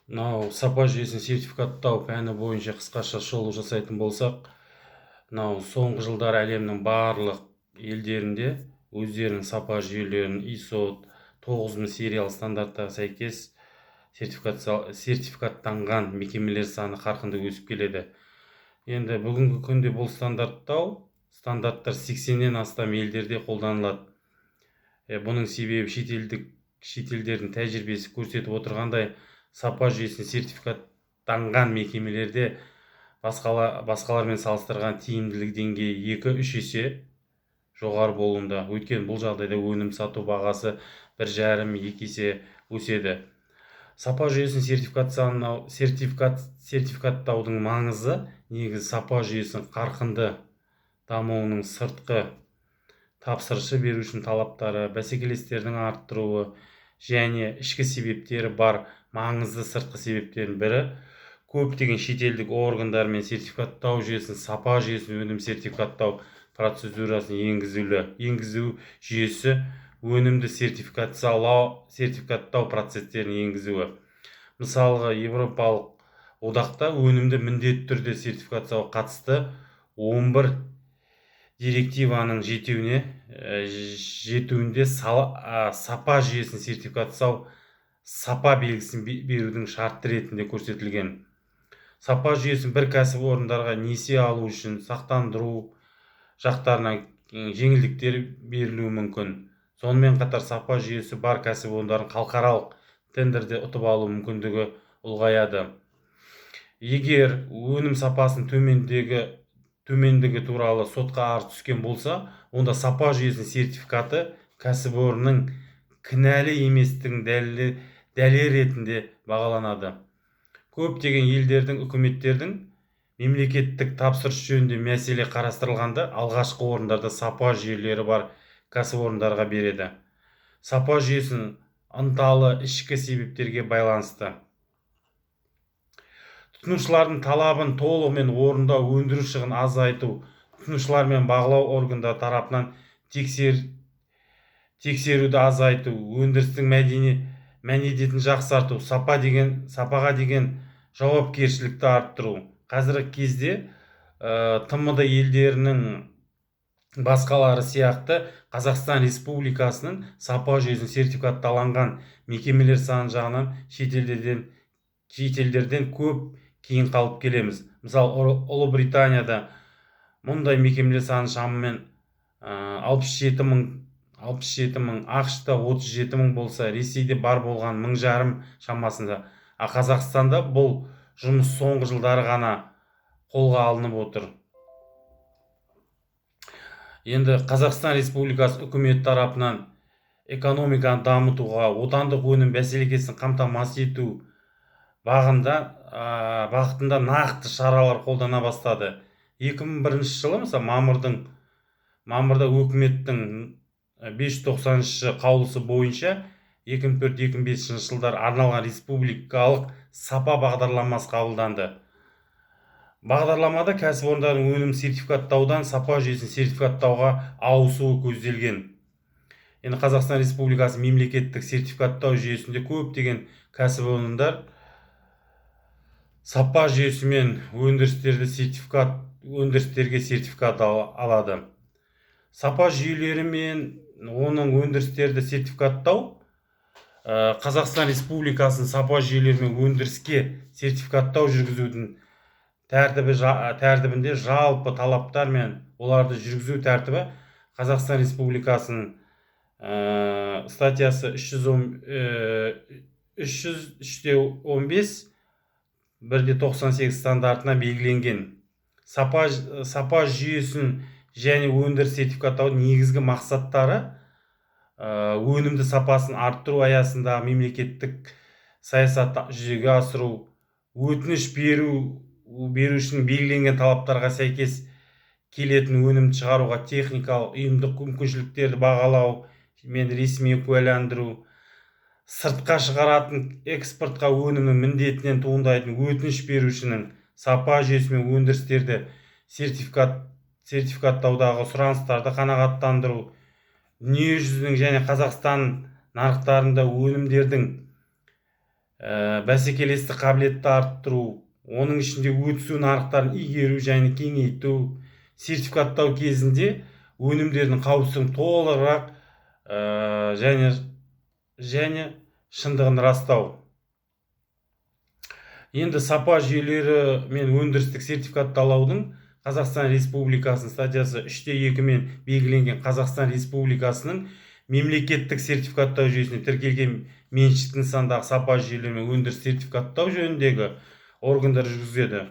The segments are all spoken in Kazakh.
Мынау сапа жүйесін сертификаттау пәні бойынша қысқаша шолу жасайтын болсақ, мынау соңғы жылдары әлемнің барлық елдерінде өздерінің сапа жүйелерін ISO 9000 сериялы стандарттарға сәйкес сертификаттанған мекемелер саны қарқынды өсіп келеді. Енді бүгінгі күнде бұл стандарттар 80-нен астам елдерде қолданылады. Бұның себебі шетелдердің тәжірибесі көрсетіп отырғандай, сапа жүйесін сертификаттанған мекемелерде басқалармен салыстырған тиімділік деңгейі 2-3 есе жоғары болуында. Өйткені бұл жағдайда өнім сату бағасы 1,5-2 есе өседі. Сапа жүйесін сертификаттаудың маңызы негізі сапа жүйесінің қарқынды дамуының сыртқы тапсырыс берушінің талаптары, бәсекелестердің арттыруы және ішкі себептері бар. Маңызды сыртқы себептердің бірі – көптеген шетелдік органдар мен сертификаттау жүйесін, сапа жүйесін, өнім сертификаттау процедурасын енгізу жүйесі, өнімді сертификаттау процестерін енгізуі. Мысалға, Еуропалық одақта өнімді міндетті түрде сертификациялауға қатысты 11 директиваның жетеуінде сапа жүйесін сертификаттау сапа белгісін берудің шарты ретінде көрсетілген. Сапа жүйесін бір кәсіпорындарға несие алу үшін сақтандыру жақтарынан жеңілдіктер берілуі мүмкін. Сонымен қатар сапа жүйесі бар кәсіпорындардың халықаралық тендерде ұтып алу мүмкіндігі ұлғаяды. Егер өнім сапасының төмендігі туралы сотқа арыз түскен болса, онда сапа жүйесінің сертификаты кәсіпорынның кінәлі еместігінің дәлелі ретінде бағаланады. Көптеген елдердің, үкіметтердің мемлекеттік тапсырыс жөнінде мәселе қарастырылғанда, алғашқы орындарды сапа жүйелері бар кәсіпорындарға береді. Сапа жүйесін ынталы ішкі себептерге байланысты: тұтынушылардың талабын толығымен орындау, өндіру шығынын азайту, тұтынушылар мен бақылау органдары тарапынан тексеруді азайту, өндірістің мәдениетін жақсарту, сапаға деген жауапкершілікті арттыру. Қазіргі кезде ТМД елдерінің басқалары сияқты Қазақстан Республикасының сапа жүйесін сертификатталған мекемелер саны жағынан шетелдерден көп кейін қалып келеміз. Мысалы, Ұлыбританияда мұндай мекемелер саны шамамен 67 мың, 67 мың, АҚШ-та 37 мың болса, Ресейде бар болған 1500 шамасында. А Қазақстанда бұл жұмыс соңғы жылдары ғана қолға алынып отыр. Енді Қазақстан Республикасы үкіметі тарапынан экономиканы дамытуға, отандық өнім бәсекелестігін қамтамасыз ету бағытында нақты шаралар қолдана бастады. 2001 жылы, мысалы, мамырда өкіметтің 590 қаулысы бойынша 2004-2005 жылдар арналған республикалық сапа бағдарламасы қабылданды. Бағдарламада кәсіпорындардың өнім сертификаттаудан сапа жүйесін сертификаттауға ауысуы көзделген. Енді Қазақстан Республикасы мемлекеттік сертификаттау жүйесінде көптеген кәсіпорындар сапа жүйесімен өндірістерге сертификат алады. Сапа жүйелері мен оның өндірістерді сертификаттау. Қазақстан Республикасының сапа жүйелері мен өндіріске сертификаттау жүргізудің тәртібінде жалпы талаптар мен оларды жүргізу тәртібі Қазақстан Республикасының статьясы 310, 303.15, 1.98 стандартына белгіленген. Сапа жүйесін және өндіріс сертификаттаудың негізгі мақсаттары: өнімді сапасын арттыру аясындағы мемлекеттік саясатты жүзеге асыру, өтініш берушінің белгіленген талаптарға сәйкес келетін өнімді шығаруға техникалық, ұйымдық мүмкіншіліктерді бағалау мен ресми куәландыру, сыртқа шығаратын экспортқа өнімнің міндетінен туындайтын өтініш берушінің сапа жүйесі мен өндірістерді сертификаттаудағы сұраныстарды қанағаттандыру, дүниежүзінің және Қазақстан нарықтарында өнімдердің Бәсекелестік қабілетті арттыру, оның ішінде өтісу нарықтарын игеру және кеңейту, сертификаттау кезінде өнімдердің қауіпсіздігін толығырақ және шындығын растау. Енді сапа жүйелері мен өндірістік сертификатталудың Қазақстан Республикасының статьясы 3.2 мен белгіленген Қазақстан Республикасының мемлекеттік сертификаттау жүйесіне тіркелген меншікті нысандағы сапа жүйелері мен өндіріс сертификаттау жөніндегі органдар жүргізеді.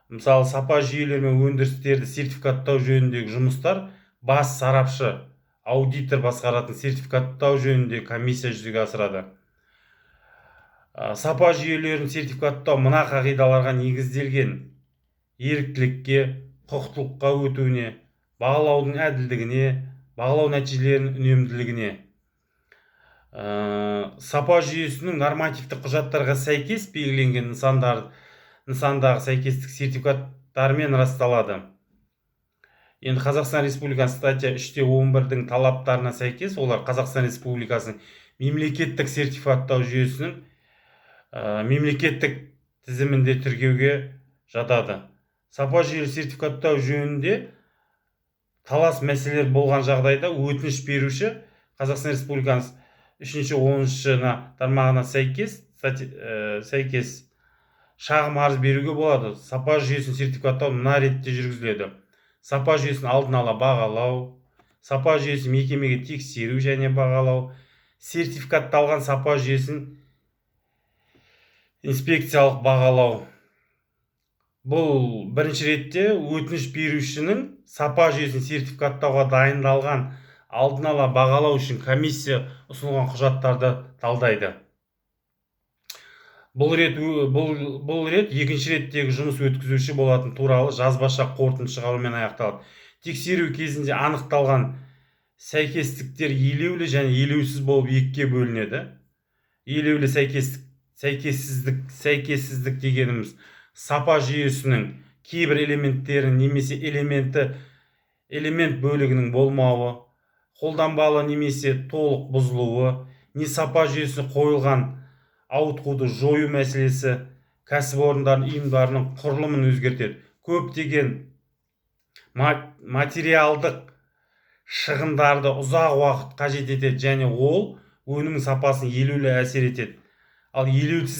Мысалы, сапа жүйелері мен өндірістерді сертификаттау жөніндегі жұмыстар бас сарапшы аудитор басқаратын сертификаттау жөніндегі комиссия жүзеге асырады. Сапа жүйелерін сертификаттау мына қағидаларға негізделген: еріктілікке, құқықтылыққа өтуіне, бағалаудың әділдігіне, бағалау нәтижелерінің үнемділігіне. Сапа жүйесінің нормативтік құжаттарға сәйкес белгіленген нысандағы сәйкестік сертификаттармен расталады. Енді Қазақстан Республикасы статья 3.11-дің талаптарына сәйкес олар Қазақстан Республикасының мемлекеттік сертификаттау жүйесінің мемлекеттік тізімінде тіркеуге жатады. Сапа жүйелі сертификаттау жөнінде талас мәселелер болған жағдайда өтініш беруші Қазақстан Республикасының 3-10 тармағына сәйкес шағым арыз беруге болады. Сапа жүйесін сертификаттау мына ретте жүргізіледі: сапа жүйесін алдын ала бағалау, сапа жүйесін мекемеге тексеру және бағалау, сертификатталған сапа жүйесін инспекциялық бағалау. Бұл бірінші ретте өтініш берушінің сапа жүйесін сертификаттауға дайындалған алдын ала бағалау үшін комиссия ұсынылған құжаттарды талдайды. Бұл рет екінші реттегі жұмыс өткізуші болатын туралы жазбаша қорытынды шығарумен аяқталады. Тексеру кезінде анықталған сәйкестіктер елеулі және елеусіз болып екіге бөлінеді. Елеулі сәйкестік сәйкессіздік дегеніміз сапа жүйесінің кейбір элементтерінің немесе элемент бөлігінің болмауы, қолданбалы немесе толық бұзылуы, не сапа жүйесіне қойылған ауытқуды жою мәселесі кәсіпорындардың ұйымдарының құрылымын өзгертеді, көптеген материалдық шығындарды ұзақ уақыт қажет етеді және ол өнімнің сапасына елеулі әсер етеді. Ал елеусіз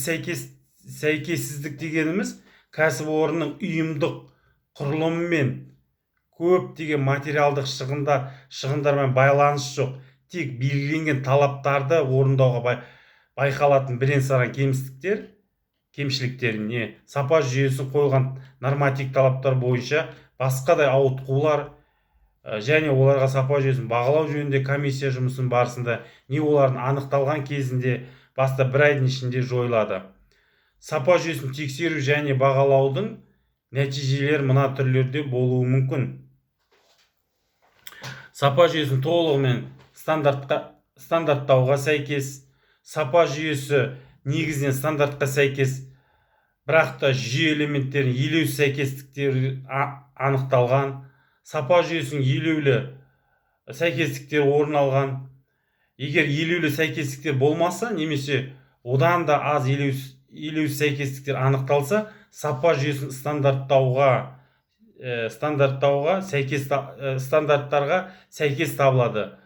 сәйкессіздік дегеніміз кәсіпорынның ұйымдық құрылымымен көптеген материалдық шығындармен байланысы жоқ, тек белгіленген талаптарды орындауға байқалатын бірен-саран кемістіктер, кемшіліктер не сапа жүйесін қойылған нормативтік талаптар бойынша басқадай ауытқулар және оларға сапа жүйесін бағалау жөнінде комиссия жұмысының барысында не олардың анықталған кезінде баста бір айдың ішінде жойылады. Сапа жүйесін тексеру және бағалаудың нәтижелері мына түрлерде болуы мүмкін: сапа жүйесін толығымен стандарттауға сәйкес, сапа жүйесі негізінен стандартқа сәйкес, бірақ та жүйе элементтерінің елеусіз сәйкестіктері анықталған, сапа жүйесінің елеулі сәйкестіктері орын алған. Егер елеулі сәйкестіктер болмаса немесе одан да аз елеусіз сәйкестіктер анықталса, сапа жүйесін стандарттауға сәйкес, стандарттарға сәйкес табылады.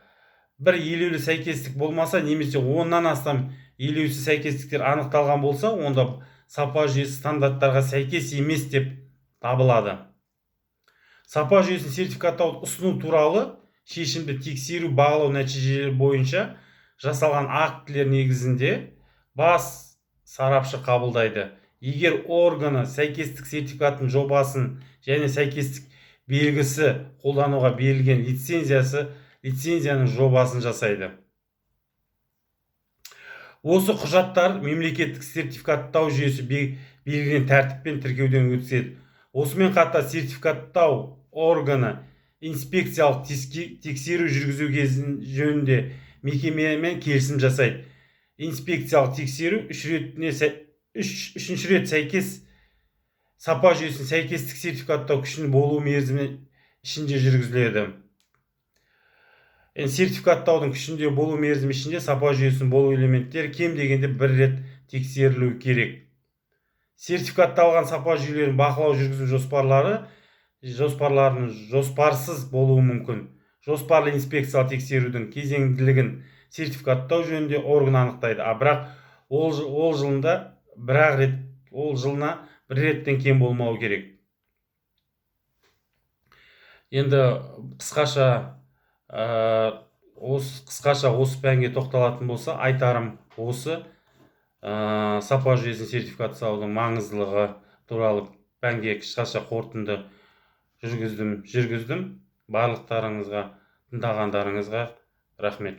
Бір елеулі сәйкестік болмаса немесе 10-нан астам елеусіз сәйкестіктер анықталған болса, онда сапа жүйесі стандарттарға сәйкес емес деп табылады. Сапа жүйесін сертификаттауды ұсыну туралы шешімді тексеру бағалау нәтижелері бойынша жасалған актілер негізінде бас сарапшы қабылдайды. Егер органы сәйкестік сертификатының жобасын және сәйкестік белгісі қолдануға берілген лицензияның жобасын жасайды. Осы құжаттар мемлекеттік сертификаттау жүйесі белгіленген тәртіппен тіркеуден өткізеді. Осымен қатар сертификаттау органы инспекциялық тексеру жүргізу жөнінде мекемемен келісім жасайды. Инспекциялық тексеру үшінші рет сәйкес сапа жүйесін сәйкестік сертификаттау күшінің болу мерзімі ішінде жүргізіледі. Енді сертификаттаудың күшінде болу мерзімі ішінде сапа жүйесінің болу элементтері кем дегенде бір рет тексерілуі керек. Сертификатталған сапа жүйелерін бақылау жүргізу жоспарларының жоспарсыз болуы мүмкін. Жоспарлы инспекциялық тексерудің кезеңділігін сертификаттау жөнінде орган анықтайды, а бірақ ол жылында бір-ақ рет, ол жылына бір реттен кем болмауы керек. Енді қысқаша осы пәнге тоқталатын болса, айтарым осы. Сапа жүйесін сертификациялаудың маңыздылығы туралы пәнге қысқаша қорытынды жүргіздім. Барлықтарыңызға, тыңдағандарыңызға рахмет.